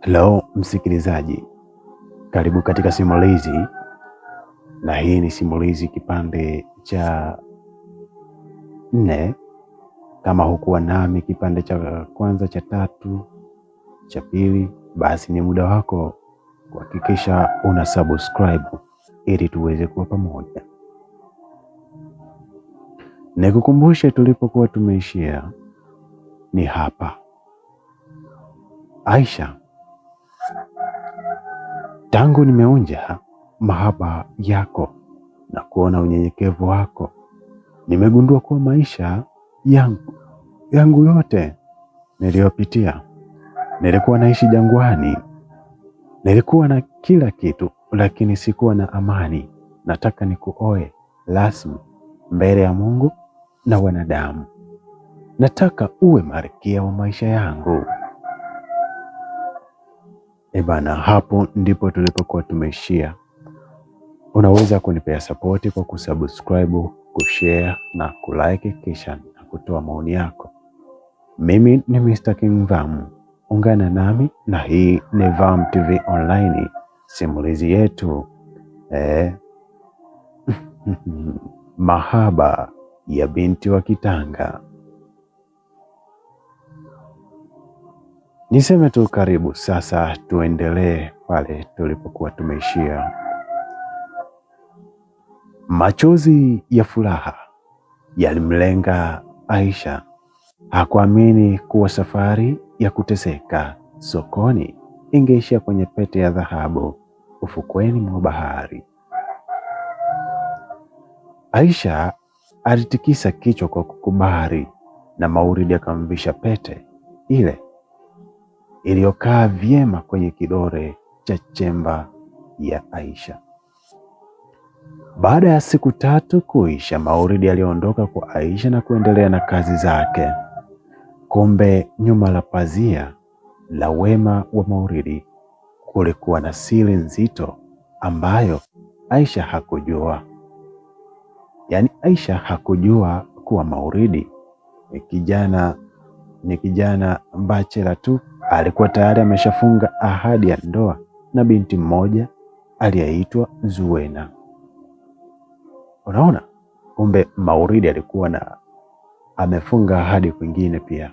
Hello msikilizaji, karibu katika simulizi, na hii ni simulizi kipande cha 4. Kama hukuwa nami kipande cha kwanza, cha tatu, cha pili, basi ni muda wako kuhakikisha una subscribe ili tuweze kuwa pamoja. Nikukumbushe tulipokuwa tumeishia ni hapa. Aisha, tangu nimeonja mahaba yako na kuona unyenyekevu wako, nimegundua kuwa maisha yangu yote niliyopitia, nilikuwa naishi jangwani, nilikuwa na kila kitu, lakini sikuwa na amani. Nataka nikuoe rasmi mbele ya Mungu na wanadamu. Nataka uwe malkia wa maisha yangu. Ebana, hapo ndipo tulipokuwa tumeishia. Unaweza kunipea sapoti kwa kusubscribe, kushare na kulike, kisha na kutoa maoni yako. Mimi ni Mr. King Vam, ungana nami na hii ni Vam TV Online, simulizi yetu eh. Mahaba ya binti wa Kitanga. Niseme tu karibu sasa, tuendelee pale tulipokuwa tumeishia. Machozi ya furaha yalimlenga Aisha. Hakuamini kuwa safari ya kuteseka sokoni ingeishia kwenye pete ya dhahabu ufukweni mwa bahari. Aisha alitikisa kichwa kwa kukubali, na Mauridi akamvisha pete ile iliyokaa vyema kwenye kidole cha chemba ya Aisha. Baada ya siku 3 kuisha, Mauridi aliondoka kwa Aisha na kuendelea na kazi zake. Kumbe nyuma la pazia la wema wa Mauridi kulikuwa na siri nzito ambayo Aisha hakujua. Yaani Aisha hakujua kuwa Mauridi ni kijana bachela tu. Alikuwa tayari ameshafunga ahadi ya ndoa na binti mmoja aliyeitwa Zuena. Unaona, kumbe Mauridi alikuwa na amefunga ahadi kwingine pia.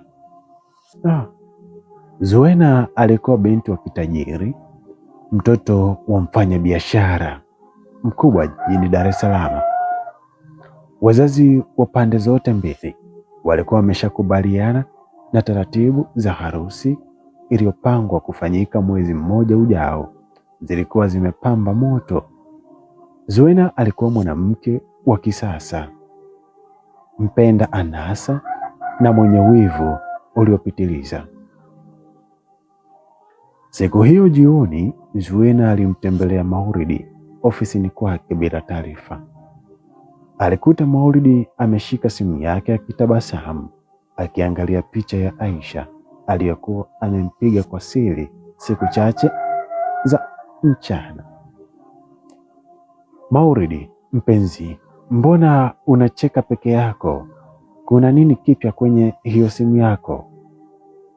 Zuena alikuwa binti wa kitajiri, mtoto wa mfanya biashara mkubwa jijini Dar es Salaam. Wazazi wa pande zote mbili walikuwa wameshakubaliana na taratibu za harusi iliyopangwa kufanyika mwezi mmoja ujao zilikuwa zimepamba moto. Zuena alikuwa mwanamke wa kisasa, mpenda anasa na mwenye wivu uliopitiliza. Siku hiyo jioni, Zuena alimtembelea Mauridi ofisini kwake bila taarifa. Alikuta Mauridi ameshika simu yake akitabasamu, akiangalia picha ya Aisha aliyokuwa amempiga kwa siri siku chache za mchana. Mauridi mpenzi, mbona unacheka peke yako? Kuna nini kipya kwenye hiyo simu yako?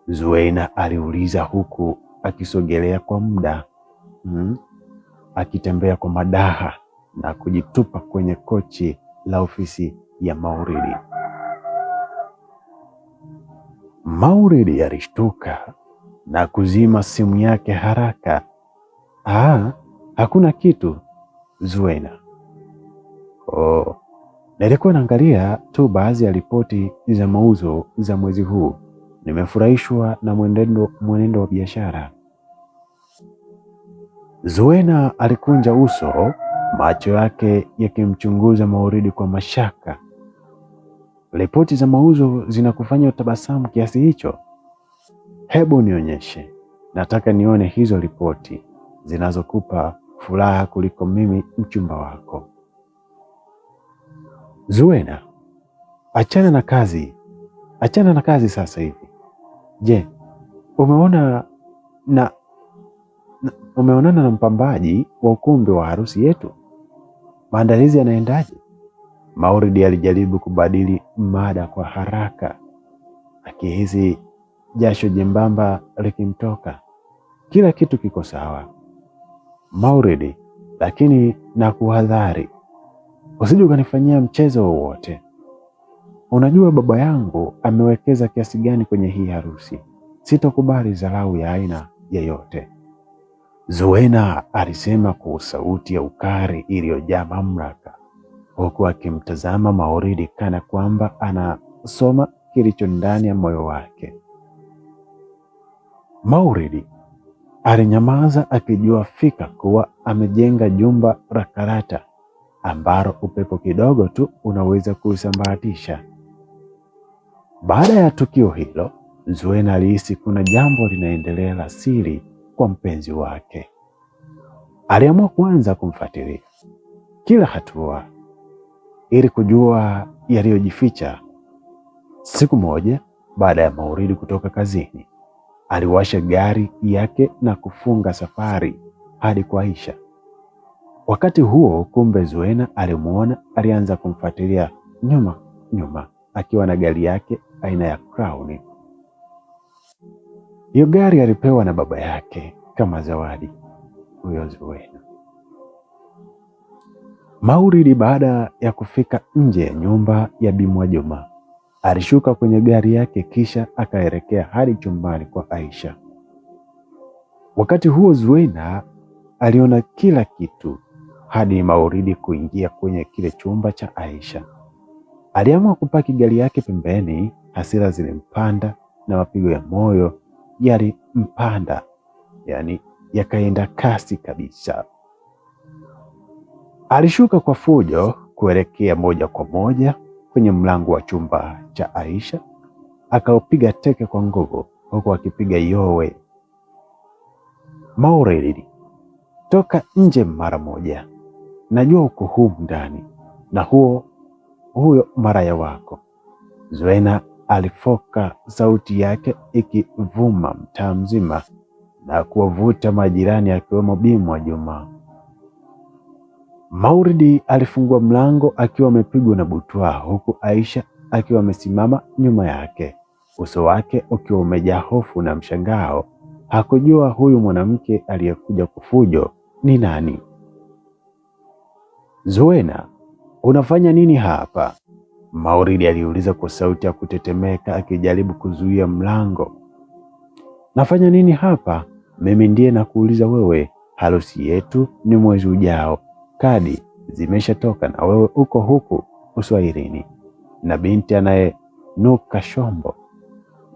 Zuena aliuliza huku akisogelea kwa muda, akitembea kwa madaha na kujitupa kwenye kochi la ofisi ya Mauridi. Mauridi alishtuka na kuzima simu yake haraka. Hakuna kitu Zuena. Oh, nilikuwa naangalia tu baadhi ya ripoti za mauzo za mwezi huu. Nimefurahishwa na mwenendo wa biashara. Zuena alikunja uso, macho yake yakimchunguza Mauridi kwa mashaka. Ripoti za mauzo zinakufanya utabasamu kiasi hicho? Hebu nionyeshe, nataka nione hizo ripoti zinazokupa furaha kuliko mimi mchumba wako. Zuena, achana na kazi, achana na kazi sasa hivi. Je, umeona na, na umeonana na mpambaji wa ukumbi wa harusi yetu? Maandalizi yanaendaje? Mauridi alijaribu kubadili mada kwa haraka, akihisi jasho jembamba likimtoka. Kila kitu kiko sawa Mauridi, lakini nakuhadhari usije ukanifanyia mchezo wowote. Unajua baba yangu amewekeza kiasi gani kwenye hii harusi. Sitokubali dharau ya aina yeyote. Zuena alisema kwa sauti ya ukali iliyojaa mamlaka, huku akimtazama Mauridi kana kwamba anasoma kilicho ndani ya moyo wake. Mauridi alinyamaza akijua fika kuwa amejenga jumba la karata ambalo upepo kidogo tu unaweza kusambaratisha. Baada ya tukio hilo, Zuena alihisi kuna jambo linaendelea la siri kwa mpenzi wake. Aliamua kuanza kumfuatilia kila hatua ili kujua yaliyojificha. Siku moja baada ya Mauridi kutoka kazini, aliwasha gari yake na kufunga safari hadi kwa Aisha. Wakati huo, kumbe Zuena alimuona, alianza kumfuatilia nyuma nyuma akiwa na gari yake aina ya Crown. Hiyo gari alipewa na baba yake kama zawadi huyo Zuena. Mauridi baada ya kufika nje ya nyumba ya Bi Mwajuma alishuka kwenye gari yake kisha akaelekea hadi chumbani kwa Aisha. Wakati huo Zuena aliona kila kitu hadi Mauridi kuingia kwenye kile chumba cha Aisha. Aliamua kupaki gari yake pembeni. Hasira zilimpanda na mapigo ya moyo yalimpanda, yani yakaenda kasi kabisa. Alishuka kwa fujo kuelekea moja kwa moja kwenye mlango wa chumba cha Aisha, akaupiga teke kwa nguvu, huku akipiga yowe, Mauridi, toka nje mara moja, najua uko humu ndani na huo huyo maraya wako. Zuena alifoka, sauti yake ikivuma mtaa mzima na kuwavuta majirani akiwemo Bi Mwajuma. Mauridi alifungua mlango akiwa amepigwa na butwaa, huku Aisha akiwa amesimama nyuma yake, uso wake ukiwa umejaa hofu na mshangao. Hakujua huyu mwanamke aliyekuja kwa fujo ni nani. Zuena, unafanya nini hapa? Mauridi aliuliza kwa sauti ya kutetemeka, akijaribu kuzuia mlango. Nafanya nini hapa? Mimi ndiye nakuuliza wewe. Harusi yetu ni mwezi ujao, kadi zimeshatoka na wewe uko huku uswahilini na binti anayenuka shombo.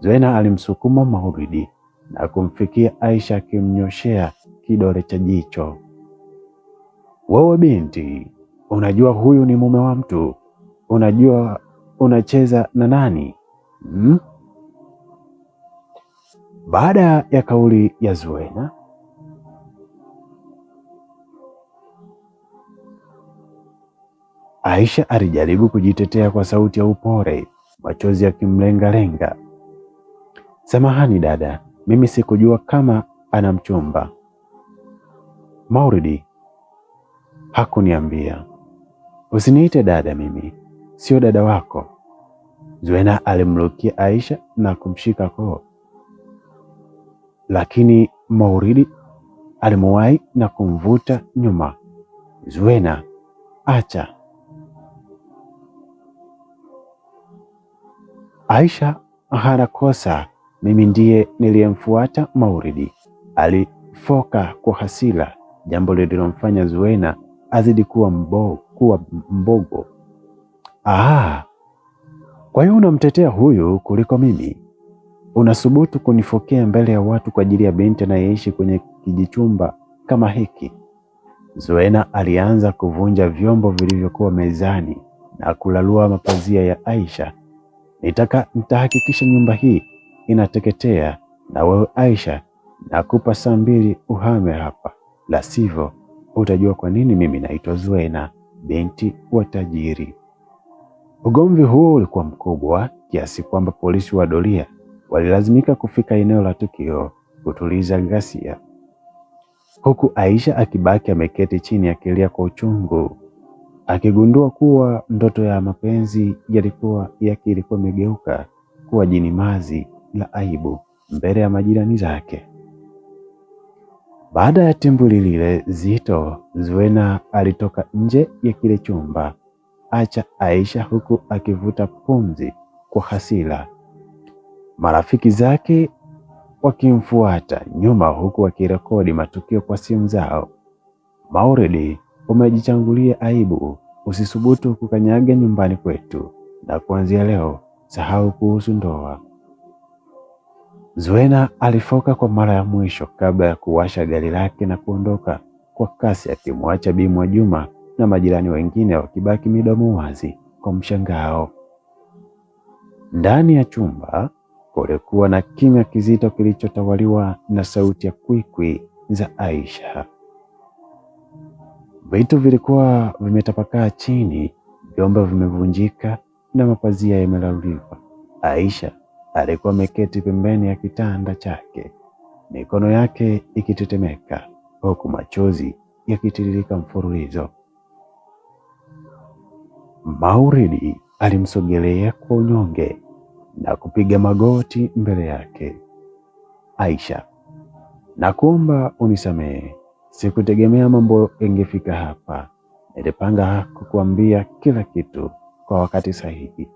Zuena alimsukuma Mauridi na kumfikia Aisha akimnyoshea kidole cha jicho. Wewe binti, unajua huyu ni mume wa mtu? Unajua unacheza na nani hmm? Baada ya kauli ya Zuena, Aisha alijaribu kujitetea kwa sauti ya upole, machozi yakimlengalenga. Samahani dada, mimi sikujua kama ana mchumba. Mauridi hakuniambia. Usiniite dada, mimi sio dada wako. Zuena alimrukia Aisha na kumshika koo, lakini Mauridi alimuwahi na kumvuta nyuma. Zuena, acha. Aisha hana kosa, mimi ndiye niliyemfuata Mauridi, alifoka kwa hasira, jambo lililomfanya Zuena azidi kuwa mbogo. Ah, kwa hiyo unamtetea huyu kuliko mimi? Unasubutu kunifokea mbele ya watu kwa ajili ya binti anayeishi kwenye kijichumba kama hiki? Zuena alianza kuvunja vyombo vilivyokuwa mezani na kulalua mapazia ya Aisha. Nitahakikisha nyumba hii inateketea, na wewe Aisha, nakupa saa 2 uhame hapa, la sivyo utajua kwa nini mimi naitwa Zuena, binti wa tajiri. Ugomvi huo ulikuwa mkubwa kiasi kwamba polisi wa doria walilazimika kufika eneo la tukio kutuliza ghasia, huku Aisha akibaki ameketi chini akilia kwa uchungu, akigundua kuwa ndoto ya mapenzi yalikuwa yake ilikuwa imegeuka kuwa jinimazi la aibu mbele ya majirani zake. Baada ya timbuli lile zito, Zuena alitoka nje ya kile chumba, acha Aisha huku akivuta pumzi kwa hasira. Marafiki zake wakimfuata nyuma huku wakirekodi matukio kwa simu zao. Mauridi, umejichangulia aibu, usisubutu kukanyaga nyumbani kwetu, na kuanzia leo sahau kuhusu ndoa. Zuena alifoka kwa mara ya mwisho kabla ya kuwasha gari lake na kuondoka kwa kasi, akimwacha Bi Mwajuma na majirani wengine wakibaki midomo wazi kwa mshangao. Ndani ya chumba kulikuwa na kimya kizito kilichotawaliwa na sauti ya kwikwi za Aisha. Vitu vilikuwa vimetapakaa chini, vyombo vimevunjika na mapazia yamelaluliwa. Aisha alikuwa ameketi pembeni ya kitanda chake, mikono yake ikitetemeka, huku machozi yakitiririka mfululizo. Mauridi alimsogelea kwa unyonge na kupiga magoti mbele yake. Aisha, nakuomba unisamehe, sikutegemea mambo yangefika hapa. Nilipanga kukuambia kila kitu kwa wakati sahihi,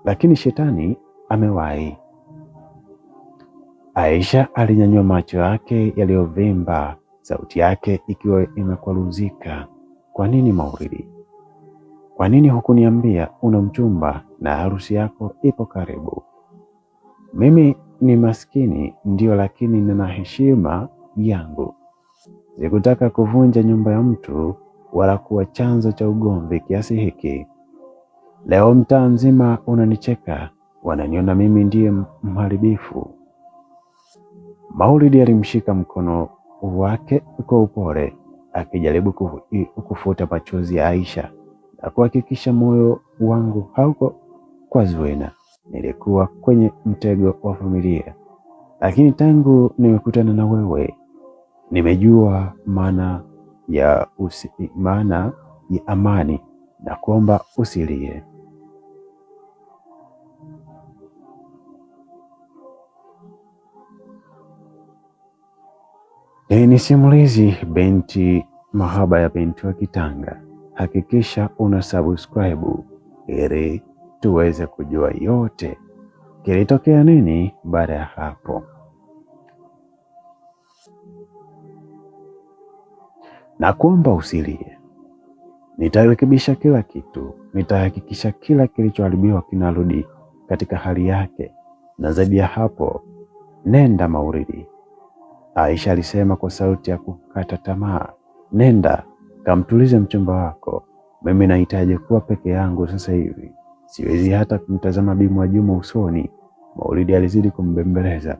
lakini shetani amewahi. Aisha alinyanyua macho yake yaliyovimba, sauti yake ikiwa imekwaruzika. Kwa nini Mauridi? Kwa nini hukuniambia una mchumba na harusi yako ipo karibu? Mimi ni maskini ndio, lakini nina heshima yangu. Sikutaka kuvunja nyumba ya mtu wala kuwa chanzo cha ugomvi kiasi hiki. Leo mtaa mzima unanicheka, wananiona mimi ndiye mharibifu. Maulidi alimshika mkono wake kwa upole, akijaribu kufuta machozi ya Aisha na kuhakikisha moyo wangu hauko kwa Zuena. Nilikuwa kwenye mtego wa familia, lakini tangu nimekutana na wewe nimejua maana ya amani na kuomba usilie. Hii ni simulizi binti mahaba ya binti wa Kitanga. Hakikisha una subscribe ili tuweze kujua yote kilitokea nini baada ya hapo. Na kuomba usilie, nitarekebisha kila kitu, nitahakikisha kila kilichoharibiwa kinarudi katika hali yake, na zaidi ya hapo, nenda Mauridi, Aisha alisema kwa sauti ya kukata tamaa. Nenda kamtulize mchumba wako, mimi nahitaji kuwa peke yangu sasa hivi, siwezi hata kumtazama Bi Mwajuma usoni. Maulidi alizidi kumbembeleza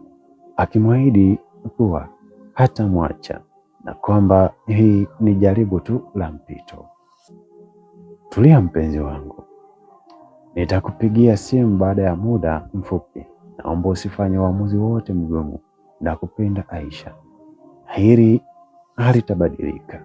akimwahidi kuwa hatamwacha na kwamba hii ni jaribu tu la mpito. Tulia mpenzi wangu, nitakupigia simu baada ya muda mfupi. Naomba usifanye uamuzi wote mgumu. Nakupenda Aisha, hili halitabadilika.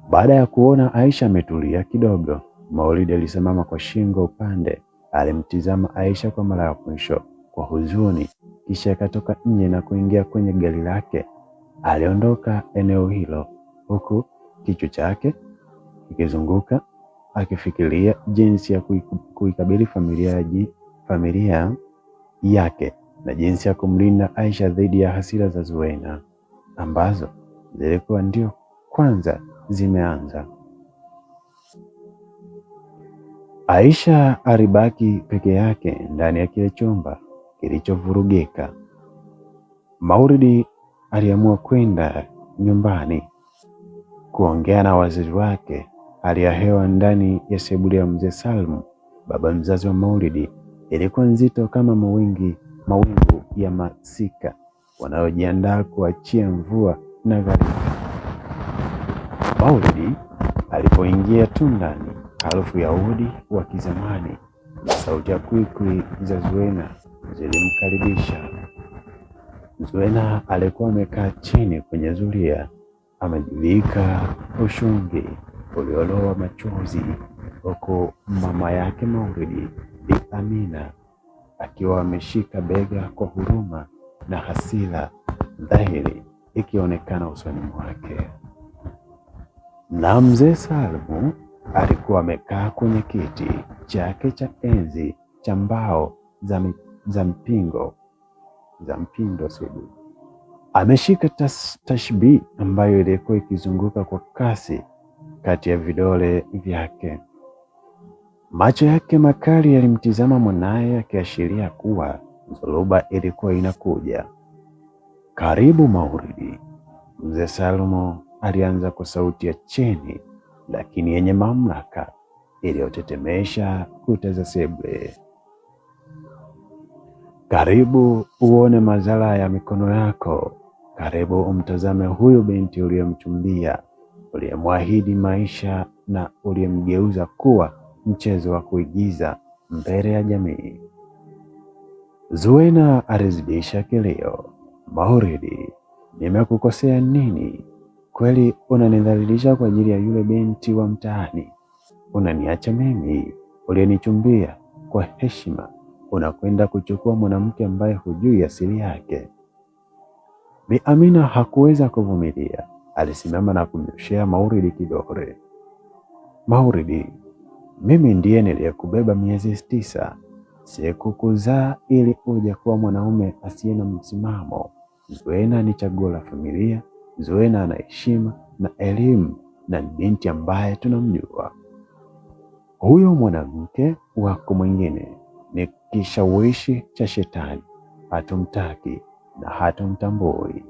Baada ya kuona Aisha ametulia kidogo, Maulidi alisimama kwa shingo upande. Alimtizama Aisha kwa mara ya mwisho kwa huzuni, kisha akatoka nje na kuingia kwenye gari lake. Aliondoka eneo hilo huku kichwa chake kikizunguka akifikiria jinsi ya kuikabili familia yake na jinsi ya kumlinda Aisha dhidi ya hasira za Zuena ambazo zilikuwa ndio kwanza zimeanza. Aisha alibaki peke yake ndani ya kile chumba kilichovurugika. Mauridi aliamua kwenda nyumbani kuongea na wazazi wake. Hali ya hewa ndani ya sebule ya mzee Salmu, baba mzazi wa Maulidi, ilikuwa nzito kama mawingu ya masika wanayojiandaa kuachia mvua na gharika. Maulidi alipoingia tu ndani, harufu ya udi wa kizamani na sauti ya kwikwi za Zuena zilimkaribisha. Zuena alikuwa amekaa chini kwenye zulia, amejivika ushungi uliolowa machozi, huku mama yake Maulidi, Bi Amina, akiwa ameshika bega kwa huruma na hasira dhahiri. ikionekana usoni mwake. Na mzee Salmu alikuwa amekaa kwenye kiti chake cha enzi cha mbao za mpingo za mpindo sugu, ameshika tashbi ambayo ilikuwa ikizunguka kwa kasi kati ya vidole vyake. Macho yake makali yalimtizama mwanaye, akiashiria kuwa dhoruba ilikuwa inakuja. Karibu Mauridi, mzee Salomo alianza kwa sauti ya chini lakini yenye mamlaka iliyotetemesha kuta za sebule. Karibu uone madhara ya mikono yako. Karibu umtazame huyu binti uliyemchumbia, uliyemwahidi maisha na uliyemgeuza kuwa mchezo wa kuigiza mbele ya jamii. Zuena alizidisha kilio. Mauridi, nimekukosea nini? Kweli unanidhalilisha kwa ajili ya yule binti wa mtaani? Unaniacha mimi uliyenichumbia kwa heshima, unakwenda kuchukua mwanamke ambaye hujui asili yake. Bi Amina hakuweza kuvumilia, alisimama na kumnyoshea Mauridi kidole. Mauridi, mimi ndiye niliyekubeba miezi 9, sikukuzaa ili uje kuwa mwanaume asiye na msimamo. Zuena ni chaguo la familia. Zuena ana heshima na elimu na ni binti ambaye tunamjua. Huyo mwanamke wako mwingine ni kishawishi cha shetani, hatumtaki na hatumtambui.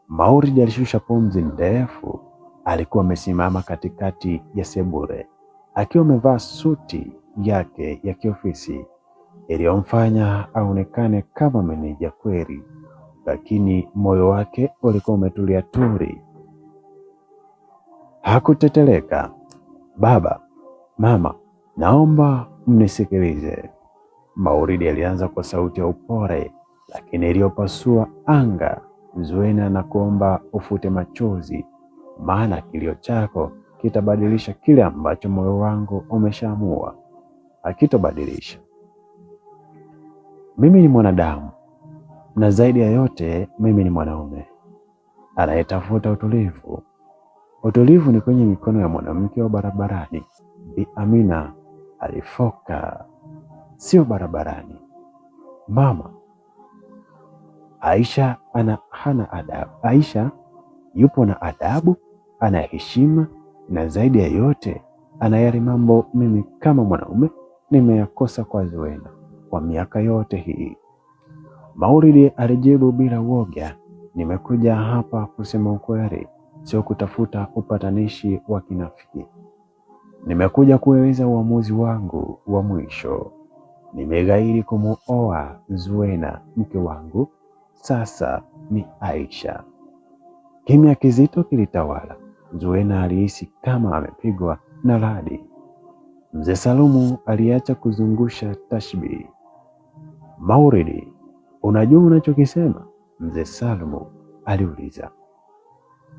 Mauridi alishusha pumzi ndefu. Alikuwa amesimama katikati ya sebule akiwa amevaa suti yake ya kiofisi iliyomfanya aonekane kama meneja kweli, lakini moyo wake ulikuwa umetulia tuli. Hakuteteleka. Baba, mama, naomba mnisikilize. Mauridi alianza kwa sauti ya upole lakini iliyopasua anga. Zuena, na kuomba ufute machozi, maana kilio chako kitabadilisha kile ambacho moyo wangu umeshaamua hakitobadilisha. Mimi ni mwanadamu na zaidi ya yote mimi ni mwanaume anayetafuta utulivu. Utulivu ni kwenye mikono ya mwanamke wa barabarani. Bi Amina alifoka, sio barabarani mama. Aisha hana adabu. Aisha yupo na adabu, ana heshima na zaidi ya yote ana yale mambo mimi kama mwanaume nimeyakosa kwa Zuena kwa miaka yote hii. Mauridi alijibu bila uoga, nimekuja hapa kusema ukweli, sio kutafuta upatanishi wa kinafiki. Nimekuja kueleza uamuzi wangu wa mwisho. Nimeghairi kumuoa Zuena, mke wangu sasa ni Aisha. Kimya kizito kilitawala. Zuena alihisi kama amepigwa na radi. Mzee Salumu aliacha kuzungusha tashbihi. Mauridi, unajua unachokisema? Mzee Salumu aliuliza.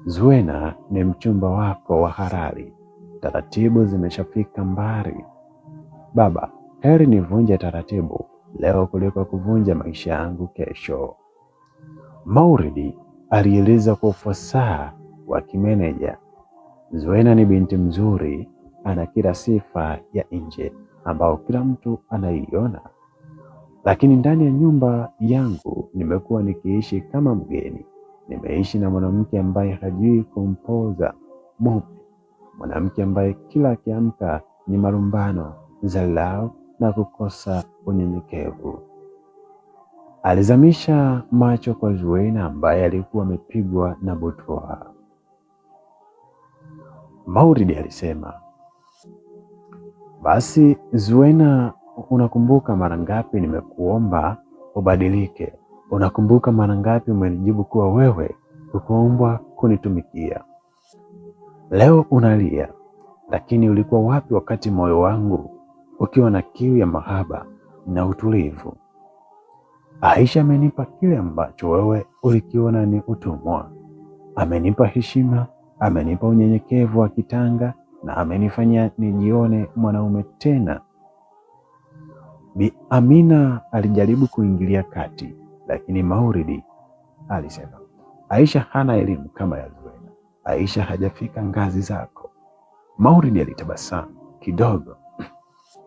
Zuena ni mchumba wako wa halali, taratibu zimeshafika mbali. Baba, heri nivunje taratibu leo kuliko kuvunja maisha yangu kesho. Mauridi alieleza kwa ufasaha wa kimeneja. Zuena ni binti mzuri, ana kila sifa ya nje ambao kila mtu anaiona, lakini ndani ya nyumba yangu nimekuwa nikiishi kama mgeni. Nimeishi na mwanamke ambaye hajui kumpoza mume, mwanamke ambaye kila akiamka ni malumbano, dharau na kukosa unyenyekevu. Alizamisha macho kwa Zuena ambaye alikuwa amepigwa na butwaa. Mauridi alisema, basi Zuena, unakumbuka mara ngapi nimekuomba ubadilike? Unakumbuka mara ngapi umenijibu kuwa wewe hukuombwa kunitumikia? Leo unalia, lakini ulikuwa wapi wakati moyo wangu ukiwa na kiu ya mahaba na utulivu? Aisha amenipa kile ambacho wewe ulikiona ni utumwa. Amenipa heshima, amenipa unyenyekevu wa kitanga na amenifanya nijione mwanaume tena. Bi Amina alijaribu kuingilia kati, lakini Mauridi alisema, Aisha hana elimu kama ya Zuena. Aisha hajafika ngazi zako. Mauridi alitabasamu kidogo.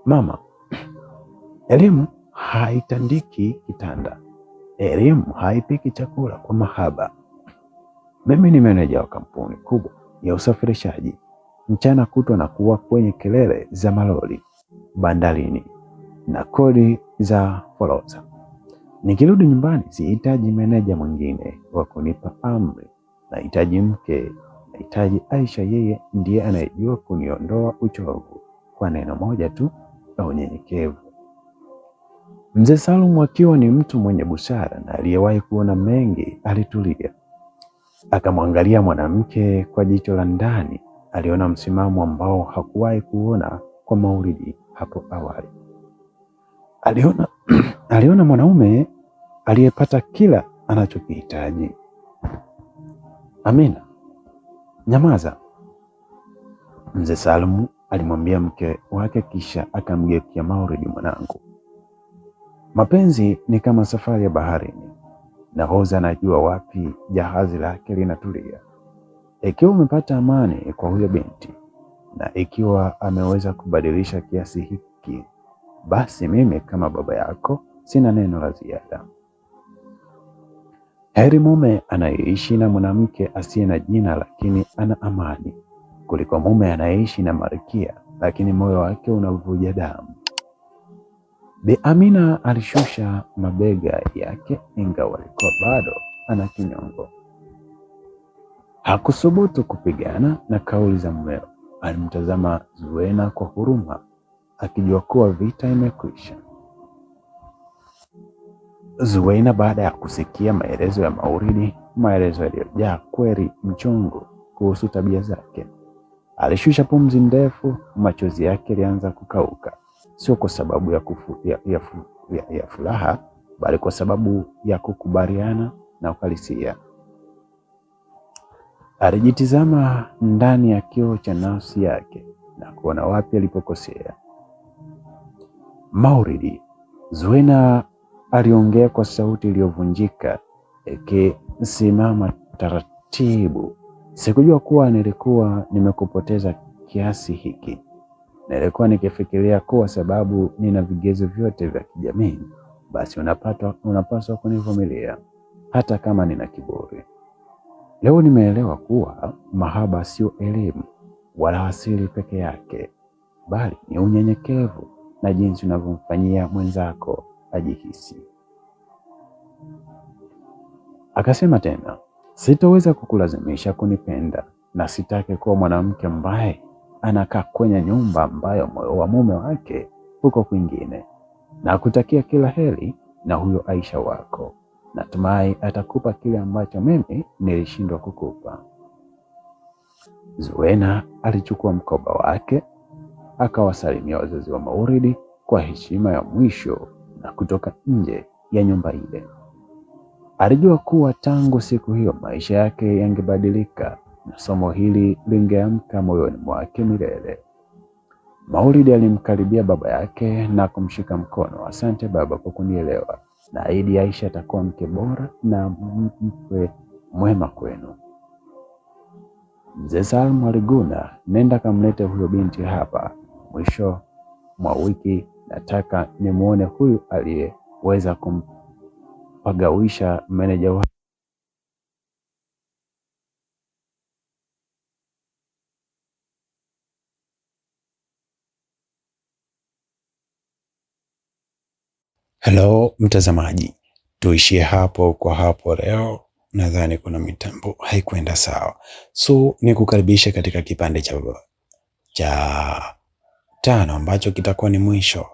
Mama, elimu haitandiki kitanda, elimu haipiki chakula kwa mahaba. Mimi ni meneja wa kampuni kubwa ya usafirishaji. Mchana kutwa na kuwa kwenye kelele za malori bandarini na kodi za forodha. Nikirudi nyumbani, sihitaji meneja mwingine wa kunipa amri. Nahitaji mke, nahitaji Aisha. Yeye ndiye anayejua kuniondoa uchovu kwa neno moja tu la unyenyekevu. Mzee Salum akiwa ni mtu mwenye busara na aliyewahi kuona mengi, alitulia akamwangalia mwanamke kwa jicho la ndani. Aliona msimamo ambao hakuwahi kuona kwa Maulidi hapo awali. Aliona, aliona mwanaume aliyepata kila anachokihitaji. Amina, nyamaza, Mzee Salumu alimwambia mke wake, kisha akamgeukia Maulidi. Mwanangu, mapenzi ni kama safari ya baharini. Nahodha anajua wapi jahazi lake linatulia. Ikiwa umepata amani kwa huyo binti na ikiwa ameweza kubadilisha kiasi hiki, basi mimi kama baba yako sina neno la ziada. Heri mume anayeishi na mwanamke asiye na jina lakini ana amani, kuliko mume anayeishi na malkia lakini moyo wake unavuja damu. Bi Amina alishusha mabega yake, ingawa alikuwa bado ana kinyongo. Hakuthubutu kupigana na kauli za mumeo. Alimtazama Zuena kwa huruma, akijua kuwa vita imekwisha. Zuena baada ya kusikia maelezo ya Mauridi, maelezo yaliyojaa kweli mchungu kuhusu tabia zake, alishusha pumzi ndefu. Machozi yake yalianza kukauka, sio kwa sababu ya furaha, bali kwa sababu ya kukubaliana na uhalisia. Alijitizama ndani ya kioo cha nafsi yake na kuona wapi alipokosea. Mauridi, Zuena aliongea kwa sauti iliyovunjika, ikisimama taratibu. Sikujua kuwa nilikuwa nimekupoteza kiasi hiki. Nilikuwa nikifikiria kuwa sababu nina vigezo vyote vya kijamii, basi unapaswa kunivumilia hata kama nina kiburi. Leo nimeelewa kuwa mahaba sio elimu wala asili peke yake, bali ni unyenyekevu na jinsi unavyomfanyia mwenzako ajihisi. Akasema tena, sitoweza kukulazimisha kunipenda na sitaki kuwa mwanamke ambaye anakaa kwenye nyumba ambayo moyo wa mume wake huko kwingine. Na kutakia kila heri na huyo Aisha wako. Natumai atakupa kile ambacho mimi nilishindwa kukupa. Zuena alichukua mkoba wake akawasalimia wazazi wa Mauridi kwa heshima ya mwisho na kutoka nje ya nyumba ile. Alijua kuwa tangu siku hiyo maisha yake yangebadilika na somo hili lingeamka moyoni mwake milele. Maulidi alimkaribia baba yake na kumshika mkono. Asante baba kwa kunielewa. Naahidi Aisha atakuwa mke bora na mkwe mwema kwenu. Mzee Salmu aliguna, nenda kamlete huyo binti hapa mwisho mwa wiki, nataka nimwone huyu aliyeweza kumpagawisha meneja wa Hello mtazamaji, tuishie hapo kwa hapo leo. Nadhani kuna mitambo haikwenda sawa, so ni kukaribisha katika kipande cha tano ambacho kitakuwa ni mwisho,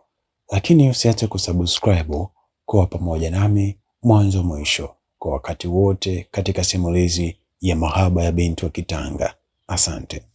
lakini usiache kusubscribe kuwa pamoja nami mwanzo mwisho kwa wakati wote katika simulizi ya Mahaba ya Binti wa Kitanga. Asante.